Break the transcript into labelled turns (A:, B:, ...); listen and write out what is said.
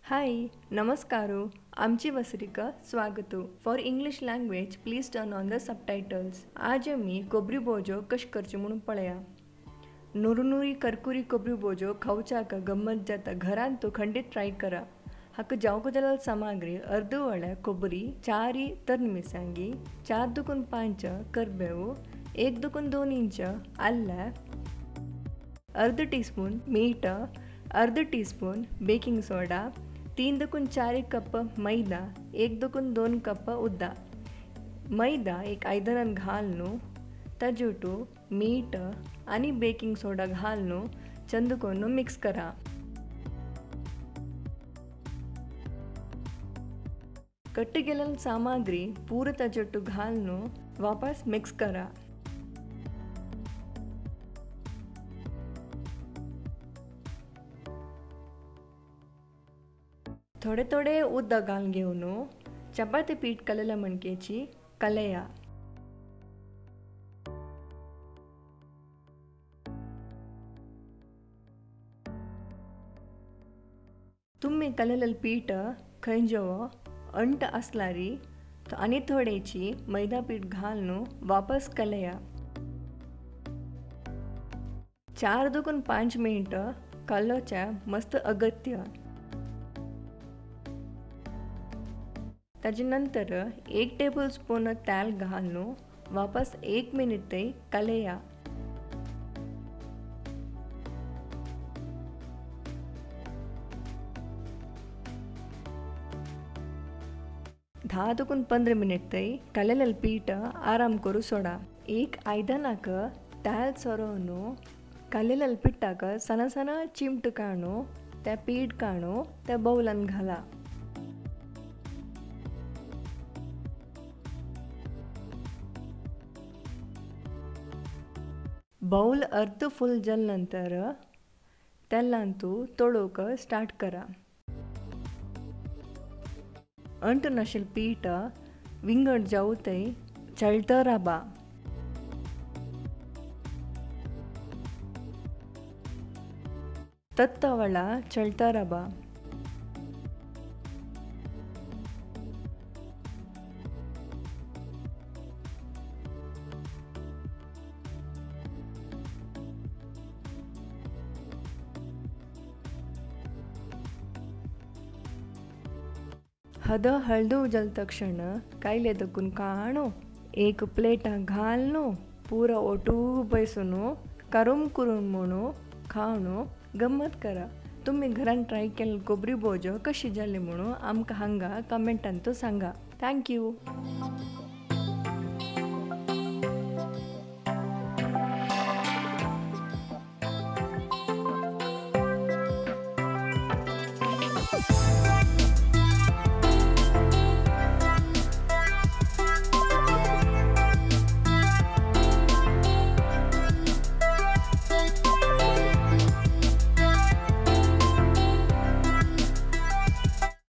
A: हाय नमस्कारो आमची वसरिका स्वागत. For English language please turn on the subtitles. आज आमी कोबरी बोजो कश करचे म्हणून पळया. नुरनुरी करकुरी कोबरी बोजो खावच्याक गम्मत जाता. घरांत तो खंडीत ट्राय करा. हाका जावको जाल्यार सामग्री अर्द वळ्या कोबरी, 4 तर मिरसांगी, 4 दुकून 5 करबेव, 1 दुकून 2 इंच आल्ला, अर्ध टीस्पून मीठ, अर्ध टीस्पून बेकिंग सोडा, 3 दुकून 4 कप मैदा, 1 दुकून 2 कप उद्दा. मैदा एक आयदनान घालनु ताजेटू मीठ आनी बेकिंग सोडा घालनु चंद कोन्नु मिक्स करा. कट्ट गेलेल सामग्री पूरा ताजेटू घालनु वापस मिक्स करा. थोडे थोडे उदक घालून घेवन चपाती पीठ कलेल्या मणकेची कलया. तुम्ही कलेलेल पीठ खंयजो अंट असलारी आनी थोडेची मैदा पीठ घालून वापस कलया. 4 दुकून 5 मिनिट कलोच्या मस्त अगत्य. ताजे नंतर 1 टेबल स्पून तेल घालून वापस 1 मिनिट ते कलया. धा दुकून 15 मिनिट ते कलेलेल पीठ आराम करू सोडा. एक आयदनाक तेल सोरोवन कलेलेल पिठाक सण सण चिमट काणू त्या पीठ काणू त्या बाउलान घाला. बाउल अर्ध फुल जाले नंतर तेलांतू तळूंक स्टार्ट करा. अंट नाशिल्लें पीठ विंगड जावं थंय चळटा राबा. तत्तवळा चळटा राबा. हद हळदू जल तक्षण कायले दकून काणू एक प्लेटा घालनू पुरा ओटू बैसून करूम करून म्हणू खावणू गम्मत करा. तुम्ही घरान ट्राय केल्ले कोबरी बोजो कशी जाली म्हणून आमकां हांगा कमेंटान तो सांगा. Thank you.